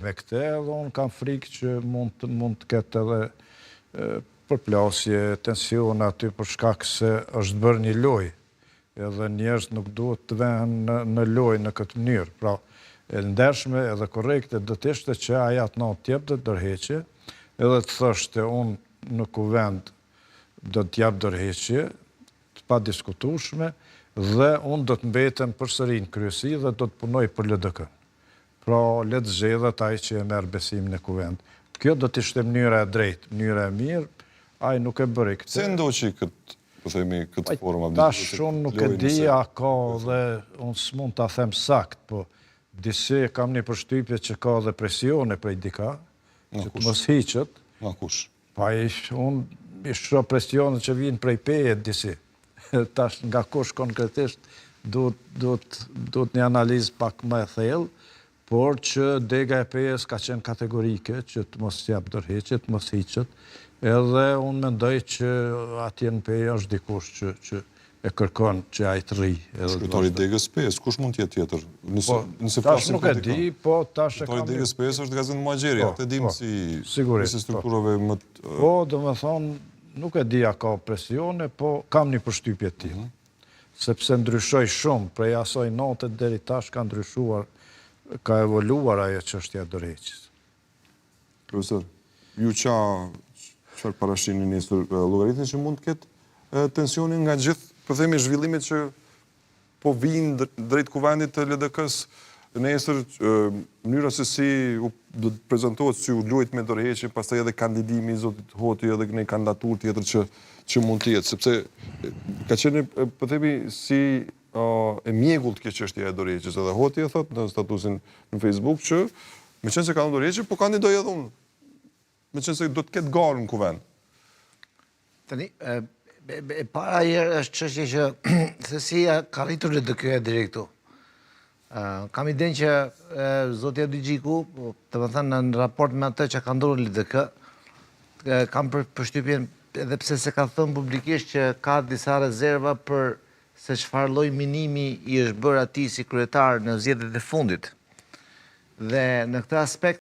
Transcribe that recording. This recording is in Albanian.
Me këtë edhe unë kam frikë që mund të, mund të ketë edhe përplasje, tensione aty për shkak se është bërë një lojë. Edhe njerëz nuk duhet të vehen në, në lojë në këtë mënyrë. Pra, e ndershme edhe korrekte do të ishte që ai atë natë të jepte dorëheqje, edhe të thoshte unë në kuvend do të jap dorëheqje, të padiskutueshme, dhe unë do të mbetem përsëri në kryesi dhe do të punoj për LDK-në. Pra, le të zgjedhet ai që e merr besimin e kuvendit. Kjo do të ishte mënyra e drejtë, mënyra e mirë, ai nuk e bëri këtë. Pse ndoqi këtë, po themi, këtë formë Abdixhiku? Tash unë nuk e di a ka dhe unë s'mund ta them saktë, po disi kam një përshtypje që ka dhe presione prej dika, që të mos hiqet. Nga kush? Pa unë i shoh presionet që vijnë prej Peje disi. Tash nga kush konkretisht duhet duhet duhet një analizë pak më e thellë, por që dega e Pejës ka qenë kategorike që të mos jap dorëheqje, të mos hiqet, edhe unë mendoj që atje në Pejë është dikush që që e kërkon që ai të rrijë edhe të Kryetari i degës Pejës, kush mund të jetë tjetër? Nëse po, nëse tash nuk e di, po tash e kam. Kryetari i degës Pejës është Gazmend Muhaxheri, po, atë e dim po, si sigurisht, si strukturave po. më të Po, domethënë Nuk e di a ka presione, po kam një përshtypje të tillë. Sepse ndryshoi shumë, prej asaj nate deri tash ka ndryshuar, ka evoluar ajo çështja e dorëheqjes. Profesor, ju ça çfarë parashihni nesër, llogaritni që mund të ketë tensione nga gjithë, po themi, zhvillimet që po vijnë drejt kuvendit të LDK-së nesër, mënyra se si do të prezantohet si u luajt me dorëheqjen, pastaj edhe kandidimi i zotit Hoti edhe një kandidaturë tjetër që që mund të jetë, sepse ka qenë po themi si e mjegullt kjo çështja e dorëheqjes, edhe Hoti e thotë në statusin në Facebook që meqenëse ka dhënë dorëheqje, po kandidoj edhe unë. Meqenëse do të ketë garë në kuvend. Tani, e para herë është çështje që se si ka arritur LDK-ja deri këtu. Kam idenë që zoti Abdixhiku, po, domethënë në raport me atë që ka ndodhur në LDK, kam për përshtypjen edhe pse s'e ka thënë publikisht që ka disa rezerva për se çfarë lloj minimi i është bërë atij si kryetar në zgjedhjet e fundit. Dhe në këtë aspekt.